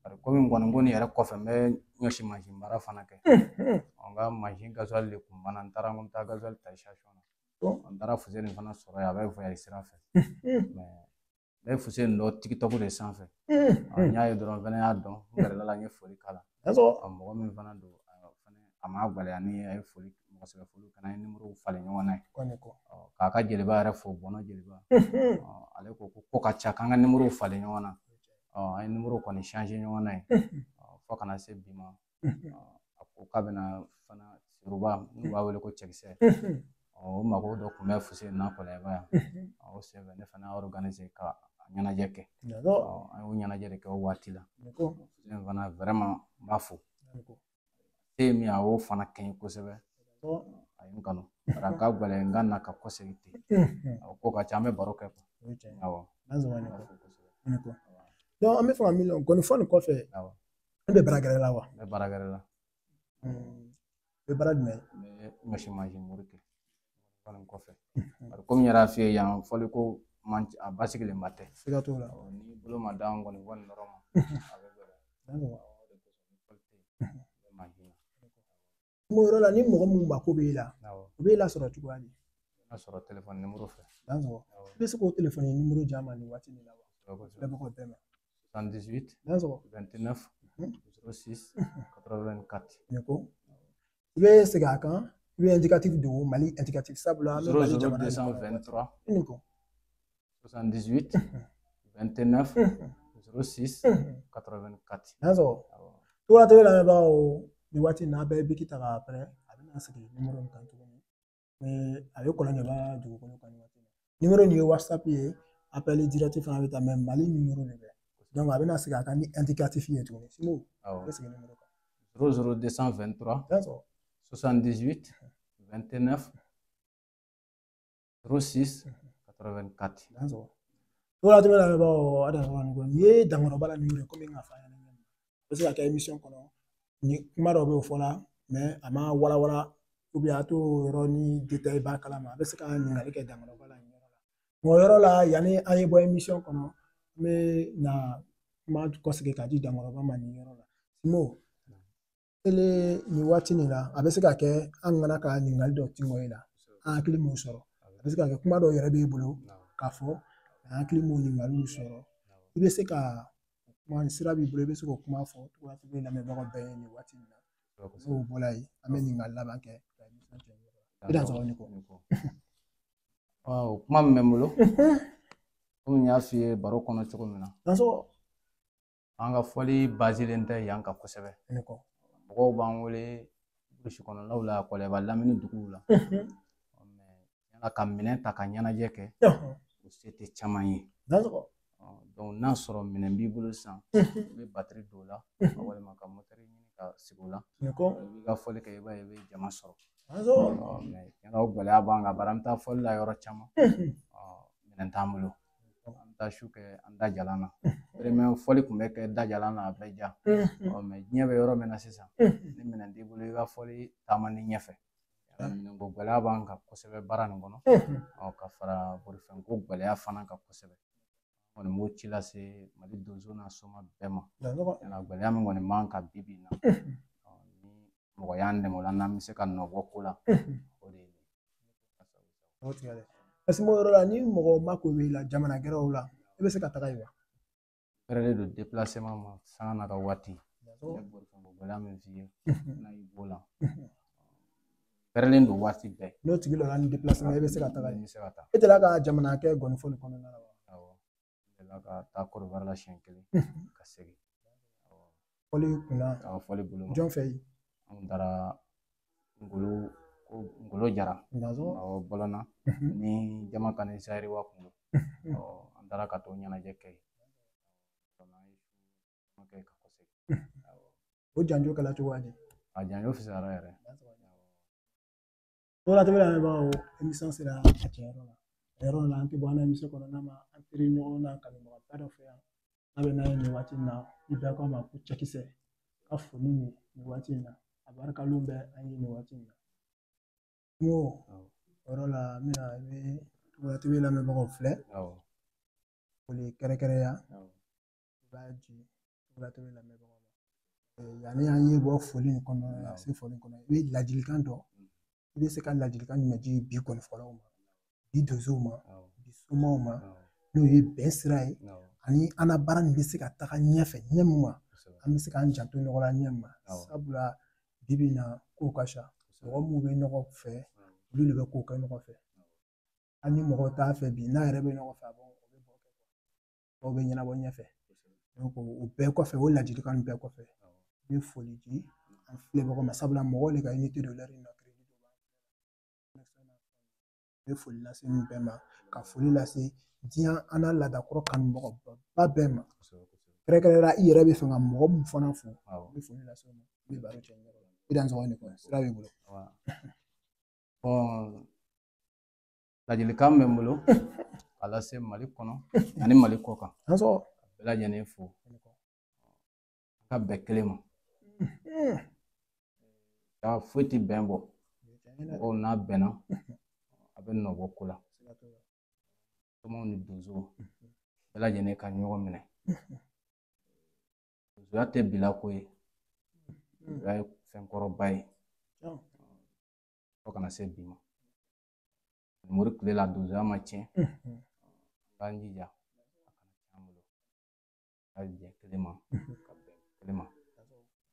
Bari komi n kɔni ko nin yɛrɛ kɔfɛ, n bɛ ɲɔsi mansin baara fana kɛ. N ka mansin gasoil de kun banna, n taara n ko n bɛ taa gasoil ta station na. N taara Fuseni fana sɔrɔ yen, a bɛ voyage sira fɛ. Mais ne ye Fuseni dɔn TikTok de sanfɛ. N y'a ye dɔrɔn, n fana y'a dɔn, n gɛrɛla la, n ye foli k'a la. Mɔgɔ min fana don, a ma gɛlɛya ni a ye foli, mɔgɔ sɛbɛ foli kɛ, n'an ye nimoro falen ɲɔgɔn na ye. K'a ka jeliba yɛrɛ fo, Bɔnɔ jeliba. Ale ko ko ka ca k'an ka nimoro falen ɲɔgɔn na. An ye nimoro kɔni changer ɲɔgɔn na ye. Fo kana se bi ma. A ko k'a bɛna fana Soroba, n'u b'a wele ko Cɛkisɛ. O mago dɔ tun bɛ Fuseni na Kɔlɔnjɛba yan. O senfɛ ne fana y'a organiser ka ɲɛnajɛ kɛ. An y'o ɲɛnajɛ de kɛ o waati la. Fuseni fana vraiment n b'a fo. Se ye min ye, a y'o fana kɛ n ye kosɛbɛ. A ye n kanu. Bari a ka gɛlɛn n ka na ka kɔsegin ten. O ko ka ca, an bɛ baro kɛ. Awɔ. Donc an bɛ fɛ ka min lɔn, gɔnifɔ nin kɔfɛ, e bɛ baara gɛrɛ la wa? N bɛ baara gɛrɛ la. I bɛ baara jumɛn? N bɛ ɲɔsi mansin mori kɛ gɔni kɔfɛ. Bari komi n yɛrɛ y'a f'i ye, yan fɔli ko man a basigilenba tɛ. Siga t'o la. N'i bolo ma da gɔni fɔ nin dɔrɔn ma, a bɛ gɛlɛya. O de kosɔn ni fɔli tɛ yen, n bɛ mansin na. O yɔrɔ la, ni mɔgɔ mun mako b'e la, u b'e lasɔrɔ cogoya di? N'a sɔrɔ telefɔni nimoro fɛ. I bɛ se k'o telefɔni nimoro di an ma nin waati nin na wa? Filɛbagaw bɛɛ ma. 78 29 06 84. Nin ko i bɛ segin a kan, i bɛ indicatif don, Mali indicatif, sabula an bɛ Mali jamana de kɔnɔ. 00223 Nin ko 78 29 06 84. Dansɔgɔ. Togoda TV lamɛnbagaw, nin waati in na, a bɛɛ biki ta k'a pɛrɛn, a bɛna sigi nimoro nin kan tuguni. A bɛ Kɔlɔnjɛba dugukolo kan nin waati in na. Nimoro nin ye WhatsApp ye, appel direct fana bɛ taa, mais Mali nimoro de bɛ. Donc a bɛna segin a kan ni indicatif ye tuguni. Simo, a bɛ segin nimoro kan. 00223 Dansɔgɔ. 78 29 06 84. Dansɔgɔ. Togoda TV lamɛnbagaw, a dansɔgɔ nin ko nin ye Dankɔrɔba la nimoro ye, komi n k'a fɔ a ɲɛna. A bɛ se ka kɛ émission kɔnɔ, ni kuma dɔ bɛ o fɔ la, mais a ma walawala ou bien a t'o yɔrɔ ni détail ba kalama, a bɛ se ka ɲininkali kɛ Dankɔrɔba la nin yɔrɔ la. O yɔrɔ la, yanni an ye bɔ émission kɔnɔ, an bɛ na kuma kɔsegin ka di Dankɔrɔba ma nin yɔrɔ la. Simo, ele nin waati nin na, a bɛ se ka kɛ an kana ka ɲininkali dɔ tingo e la, an hakili m'o sɔrɔ. A bɛ se ka kɛ kuma dɔw yɛrɛ b'e bolo k'a fɔ, an hakili m'o ɲininkaliw sɔrɔ. I bɛ se ka kuma, sira b'i bolo, i bɛ se k'o kuma fɔ Togoda TV lamɛnbagaw bɛɛ ye nin waati in na. N'o bɔra yen, an bɛ ɲininkali laban kɛ ka émission kɛ. I dansɔgɔ ni ko. Kuma min bɛ n bolo, komi n y'a f'i ye baro kɔnɔ cogo min na, Dansɔgɔ. An ka fɔli bazilen tɛ yan kan kosɛbɛ. Ni ko. Mɔgɔw b'an wele burusi kɔnɔnaw la, Kɔlɔnjɛba lamini duguw la. Yala ka minɛn ta ka ɲɛnajɛ kɛ, o se tɛ caman ye. Dansɔgɔ. Donc n'a sɔrɔ minɛn b'i bolo sisan, i bɛ batiri don o la, walima ka motɛri ɲini ka sigi o la. Ni ko. I b'i ka fɔli kɛ, i b'a ye i bɛ jama sɔrɔ. Dansɔgɔ. Mais tiɲɛna o gɛlɛya b'an kan, bari an bɛ taa fɔli la yɔrɔ caman, minɛn t'an bolo. An bɛ taa su kɛ an da jalan na. Premier fɔli tun bɛ kɛ da jalan na, a bɛ ja. Mais diɲɛ bɛ yɔrɔ min na sisan, ni minɛn t'i bolo, i ka fɔli taama ni ɲɛfɛ. Minɛnko gɛlɛya b'an kan kosɛbɛ baara nin kɔnɔ, ka fara bolifɛnko gɛlɛya fana kan kosɛbɛ. N kɔni b'o ci lase Mali donso n'a soma bɛɛ ma. Tiɲɛna gɛlɛya min kɔni b'an kan bi bi in na, ni mɔgɔ y'an dɛmɛ o la, n'an bɛ se ka nɔ bɔ ko la, o de ye nin ye. Parce que o yɔrɔ la, ni mɔgɔ mako b'i la jamana gɛrɛw la, i bɛ se ka taga yen wa? Pɛrɛlen don déplacement ma sanga n'a ka waati. N bɛ bolifɛnko gɛlɛya min f'i ye, n'a y'i b'o la. Pɛrɛlen don waati bɛɛ. N'o tigi lɔra ni déplacement, i bɛ se ka taga yen. I bɛ se ka taa. E delila ka jamana kɛ gɔnifɔ nin kɔnɔna la wa? Awɔ. N delila ka taa Kɔrɔbɔrɔ la siɲɛ kelen ka segin. Fɔli kunna. Awɔ, fɔli bolo ma. Jɔn fɛ yen? An taara Ngolo, ko Ngolo Jara. Awɔ, Bɔlɔnna. Ni jama ka ni Sayiriwa kun don. An taara ka t'o ɲɛnajɛ kɛ yen. Kɛ ka kɔsegin. O janjo kɛla cogoya di? A janjo fisayara yɛrɛ. Togoda TV lamɛnbagaw, émission sera a cɛyɔrɔ la. A yɔrɔ la, an tɛ bɔ an na émission kɔnɔ n'a ma an teri ɲɔgɔn na kanubagaba dɔ fɛ yan. N'a bɛ n'a ye nin waati in na, ni bɛɛ ko a ma ko cɛkisɛ. Ka foli nin waati in na, a barikalen bɛ an ye nin waati in na. N ko o yɔrɔ la, n bɛna i bɛ Togoda TV lamɛnbagaw filɛ. Foli kɛrɛnkɛrɛnya, i b'a di Togoda TV lamɛnbagaw ma. Yanni an ye bɔ foli in kɔnɔ, se foli kɔnɔ, i bɛ ladilikan dɔ, i bɛ se ka ladilikan jumɛn di bi gɔnifɔlaw ma, bi donsow ma, bi somaw ma, n'o ye bɛn sira ye, ani an na baara nin bɛ se ka taga ɲɛfɛ ɲɛ min ma, an bɛ se k'an janto ɲɔgɔn la ɲɛ min ma. Sabula bi bi in na, kow ka ca, mɔgɔ minnu bɛ ɲɔgɔn fɛ, olu de bɛ kow kɛ ɲɔgɔn fɛ. Hali ni mɔgɔ t'a fɛ bi, n'a yɛrɛ bɛ ɲɔgɔn fɛ, a b'o bɛ bɔ kɛ, dɔw bɛ ɲɛnabɔ ɲɛfɛ. Donc o bɛɛ kɔfɛ, o ladilikan nin bɛɛ kɔfɛ, i bɛ foli di an filɛbagaw ma, sabula mɔgɔw de ka unité de l'heure in na crédit dɔ b'an bɛ foli lase nin bɛɛ ma, ka foli lase diɲɛ an n'a laadakɔrɔ kanubagaba bɛɛ ma. Kɛrɛnkɛrɛnnenya la, i yɛrɛ bɛ fɛ ka mɔgɔ min fana fo, i bɛ foli lase o ma, i bɛ baro kɛ ɲɔgɔn fɛ. I dansɔgɔ ni kɔ, sira b'i bolo. Bon, ladilikan bɛ n bolo k'a lase Mali kɔnɔ ani Mali kɔ kan. Ka bɛɛ lajɛlen fo. Ka bɛn kelen ma. Ka foyi tɛ bɛn bɔ. Mɔgɔw n'a bɛnna, a bɛ nɔ bɔ ko la. Tɔmɔw ni donsow bɛɛ lajɛlen ka ɲɔgɔn minɛ. Donsoya tɛ bila ko ye. Donsoya ye fɛn kɔrɔba ye. Fo kana se bi ma. Mori tile la donsoya ma tiɲɛ. An k'an jija a kana tiɲɛ an bolo. Ka jɛ kelen ma, ka bɛn kelen ma.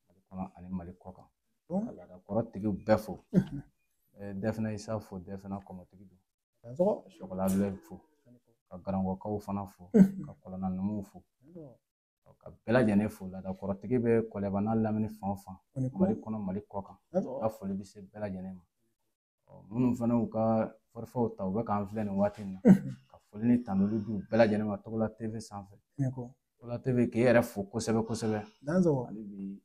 Mali kɔnɔ ani Mali kɔ kan. Ka laadakɔrɔ tigiw bɛɛ fo. Dɛfɛnɛ Isa fo, Dɛfɛnɛ kɔmɔtigi don. Sɔkɔla fo. Ka Garankɔkaw fana fo. Ka Kɔlɔnna numuw fo. Ka bɛɛ lajɛlen fo. Laadakɔrɔtigi bɛ Kɔlɛba n'a lamini fan o fan. Mali kɔnɔ, Mali kɔ kan. Ka foli bɛ se bɛɛ lajɛlen ma. Minnu fana y'u ka forifɛnw ta, u bɛ k'an filɛ nin waati in na. Ka foli ni tanuli d'u bɛɛ lajɛlen ma Togola TV sanfɛ. Togola TV k'e yɛrɛ fo kosɛbɛ kosɛbɛ. Hali bi i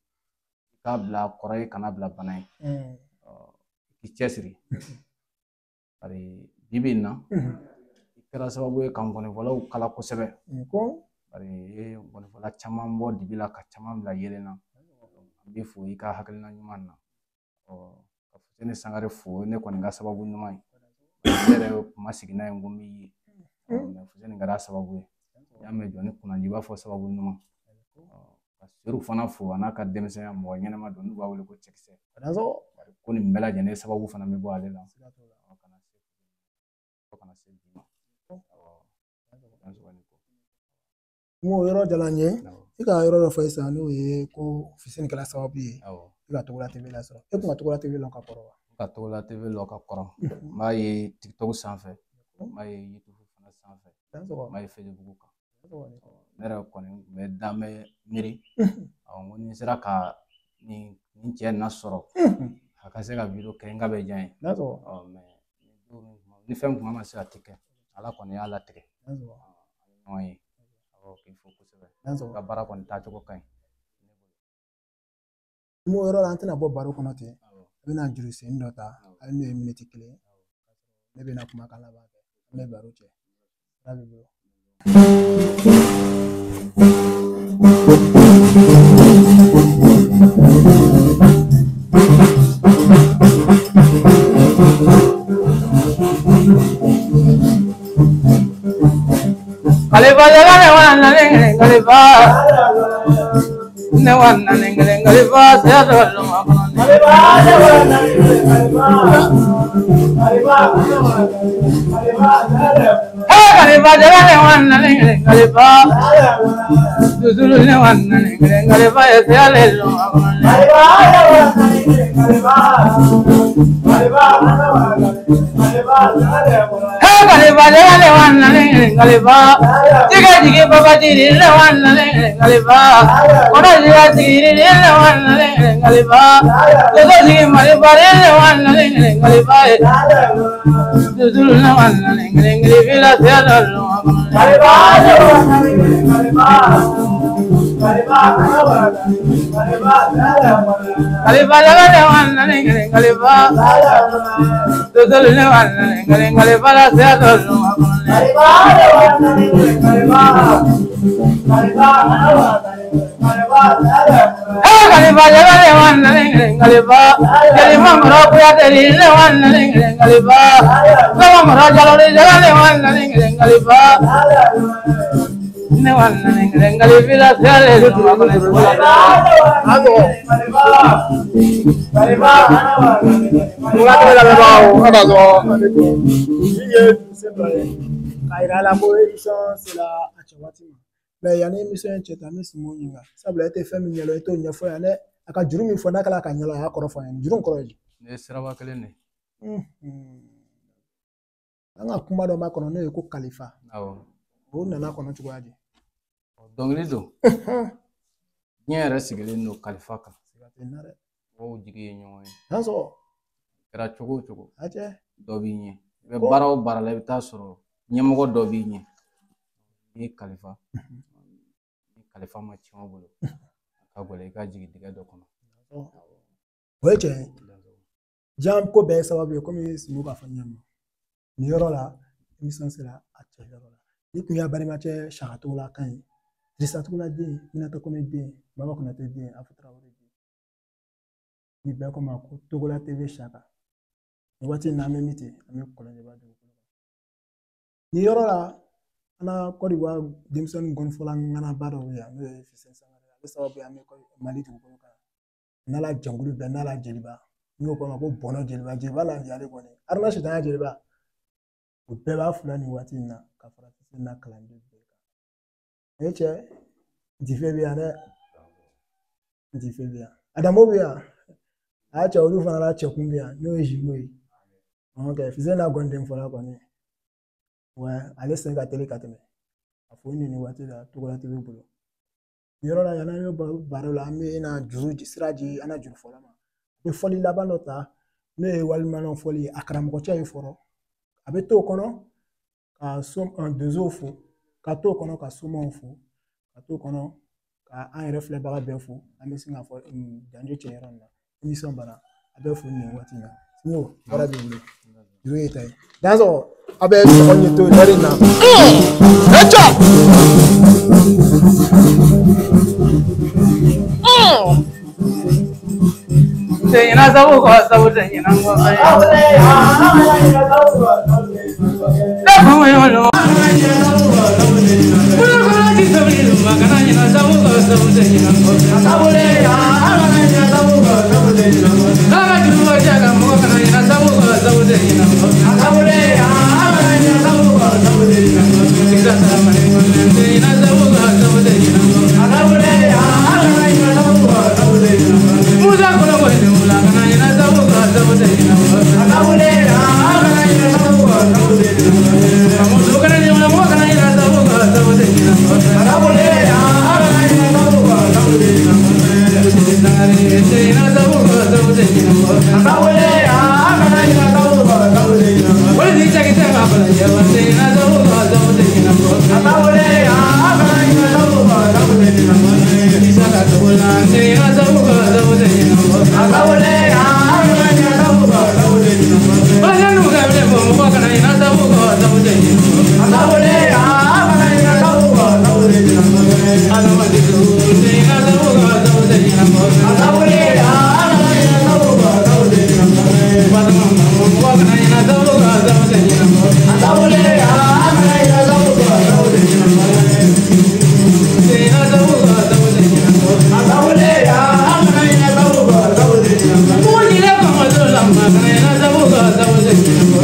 k'a bila kɔrɔ ye, kana bila bana ye. I cɛsiri. Bari bi bi in na, i kɛra sababu ye ka ngɔnifɔlaw kala kosɛbɛ. Bari i ye ngɔnifɔla caman bɔ dibi la ka caman bila yelen na. An b'i fo i ka hakilina ɲuman na. Ka Fuseni Sangare fo, ne kɔni ka sababu ɲuman ye. Ne yɛrɛ kuma sigi n'a ye n ko n b'i ye. Mɛ Fuseni kɛra sababu ye. I y'a mɛn jɔn ni kunnandi i b'a fɔ sababu ɲuman. Ka Seru fana fo a n'a ka denmisɛnya mɔgɔ ɲɛnama don n'u b'a wele ko cɛkisɛ. Ko nin bɛɛ lajɛlen sababu fana bɛ bɔ ale la. Fo kana se bi ma. N ko yɔrɔ diyara n ye. I ka yɔrɔ dɔ fɔ sisan n'o ye ko Fuseni kɛra sababu ye. I ka Togola TV lasɔrɔ. E kun ka Togola TV lɔn ka kɔrɔ wa? N ka Togola TV lɔn ka kɔrɔ. N b'a ye TikTok sanfɛ. N b'a ye YouTube fana sanfɛ. N b'a ye Facebook kan. Ne yɛrɛ kɔni tun bɛ dan bɛ miiri. N ko ni n sera ka nin cɛ in nasɔrɔ, a ka se ka video kɛ n ka bɛ diya n ye. Mɛ ni fɛn kuma ma se ka kɛ, Ala kɔni y'a latigɛ. Ɲɔgɔn ye. K'i fo kosɛbɛ. Ka baara kɔni taacogo ka ɲi. N ko yɔrɔ la an tɛna bɔ baro kɔnɔ ten. A bɛna juru sen dɔ ta, hali n'o ye miniti kelen ye. Ne bɛna kumakan laban kɛ. An bɛ baro cɛ. Sira b'i bolo. Kalifa ne wana ne kalifa ne wana ne kalifa se do lo ma kalifa ne wana ne kalifa kalifa kalifa ne wana ne kalifa duzulu ne wana ne kalifa se le lo ma kalifa ne wana ne kalifa kalifa kalifa ne wana ne kalifa jiga jigi baba jiri ne wana ne kalifa kona jiga jiri ne wana ne kalifa dodo jigi mali bare ne wana ne kalifa duzulu ne wana ne kalifa se lo ma kalifa ne wana ne kalifa kalifa kalifa ne wana ne kalifa duzulu ne wana ne kalifa se lo ma kalifa ne wana ne kalifa kalifa kalifa ne wana ne kalifa kalifa maro kuyate ne wana ne kalifa kama maro jalo ne wana ne kalifa ne wana ne kalifa se le lo ma kalifa k'a yira a la ko émission sera a cɛ waati ma. Mɛ yanni émission in cɛ ta, n bɛ Simon ɲininka. Sabula e tɛ fɛn min ɲɛdɔn, e t'o ɲɛfɔ yan dɛ. A ka juru min fɔ n'a kɛla ka ɲɛdɔn, a y'a kɔrɔ fɔ an ɲɛna. Juru in kɔrɔ ye di? Ne ye siraba kelen de ye. An ka kuma dɔ b'a kɔnɔ n'o ye ko kalifa. Awɔ. O nana kɔnɔ cogoya di? Dɔnkili don. Diɲɛ yɛrɛ sigilen don kalifa kan. Siga tɛ n na dɛ. Mɔgɔw jigi ye ɲɔgɔn ye. N'an sɔrɔ. Kɛra cogo o cogo. A cɛ. Dɔ b'i ɲɛ. I bɛ baara o baara la, i bɛ taa sɔrɔ ɲɛmɔgɔ dɔ b'i ɲɛ. N'i ye kalifa, ni kalifa ma tiɲɛ o bolo, a ka gɛlɛn i ka jigin dingɛ dɔ kɔnɔ. O ye tiɲɛ ye. Diɲɛ ko bɛɛ ye sababu ye komi Sinbo b'a fɔ ɲɛ ma. Nin yɔrɔ la émission sera a cɛ yɔrɔ la. Ni kun y'a balimakɛ Saka Togola kan ye, Dirisa Togola den, Minata Kone den, Baba Konate den, Afu Traore den. Ni bɛɛ ko ma ko Togola TV Saka. Nin waati in na an bɛ min ten, an bɛ Kɔlɔnjɛba dugukolo kan. Nin yɔrɔ la, an ka Côte d'Ivoire denmisɛnnin gɔnifɔla ŋanaba dɔ bɛ yan n'o ye Fisɛn Sangare ye. Ale sababu ye an bɛ Mali dugukolo kan. N'a la jɛnkulu bɛɛ n'a la jeliba, n'o ko ma ko Bɔnɔ jeliba, jeliba lafiyalen kɔni, Aruna Sitanya jeliba. O bɛɛ b'a fila nin waati in na ka fara Fisɛn n'a kalanden bɛɛ kan. E cɛ, Ntife bɛ yan dɛ, Ntife bɛ yan, Adamo bɛ yan, a y'a cɛ olu fana la cɛkun bɛ yan n'o ye Zimo ye. Fisɛn n'a gɔniden fɔla kɔni, wa ale sen ka teli ka tɛmɛ. A fɔ nin waati la Togola TV bolo. Nin yɔrɔ la yanni an bɛ baro la, an bɛ na juru sira di an na juru fɔlɔ ma. A bɛ fɔli laban dɔ ta n'o ye walimalan fɔli ye, a karamɔgɔcɛ ye fɔlɔ. A bɛ t'o kɔnɔ ka donsow fo, ka t'o kɔnɔ ka somaw fo, ka t'o kɔnɔ ka an yɛrɛ filɛbaga bɛɛ fo. An bɛ sin k'a fɔ janjo cɛ yɔrɔ min na, émission banna, a bɛ fo nin waati in na. Sinbo, baara b'i bolo, juru ye ta ye. Dansɔgɔ, a bɛ sɔgɔ ɲɛ to lɔri in na. E cɛ! Ɲinan sabu kɔ sabu tɛ ɲinan kɔ. Ne kun ye wolo. Kulukulu ti tobi ma kana ɲinan sabu kɔ sabu tɛ ɲinan kɔ. K'an ka juru bɔ cɛ kan mɔgɔ kana ɲinan sabu kɔ sabu tɛ ɲinan kɔ. Sigida salamani kɔnɔ ɲinan sabu kɔ sabu tɛ ɲinan kɔ. Musa kɔnɔ ko ne wula kana ɲinan sabu kɔ sabu tɛ ɲinan kɔ. Muso kana ɲinan mɔgɔ kana ɲinan sabu kɔ sabu tɛ ɲinan kɔ. Ɲinan sabu kɔ sabu tɛ ɲinan kɔ. Wali ni cɛ kisɛ ka bala jɛma ɲinan sabu kɔ sabu tɛ ɲinan kɔ. Isa ka togo la ɲinan sabu kɔ sabu tɛ ɲinan kɔ. Walasa n'u ka bilen fɔ mɔgɔ kana ɲinan sabu kɔ sabu tɛ ɲinan kɔ. Adamaden ɲinan sabu kɔ sabu tɛ ɲinan kɔ. Mɔgɔ kana ɲinan sabu kɔ sabu tɛ ɲinan kɔ. Ɲinan sabu kɔ sabu tɛ ɲinan kɔ. Mugu ɲinɛ kɔngɔ t'o la ma kana ɲinan sabu kɔ sabu tɛ ɲinan kɔ.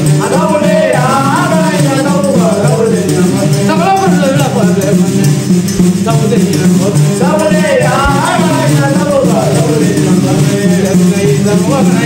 Sabala furu la fɔ a bɛɛ ma sabu tɛ ɲinan kɔ. Mɔgɔ kana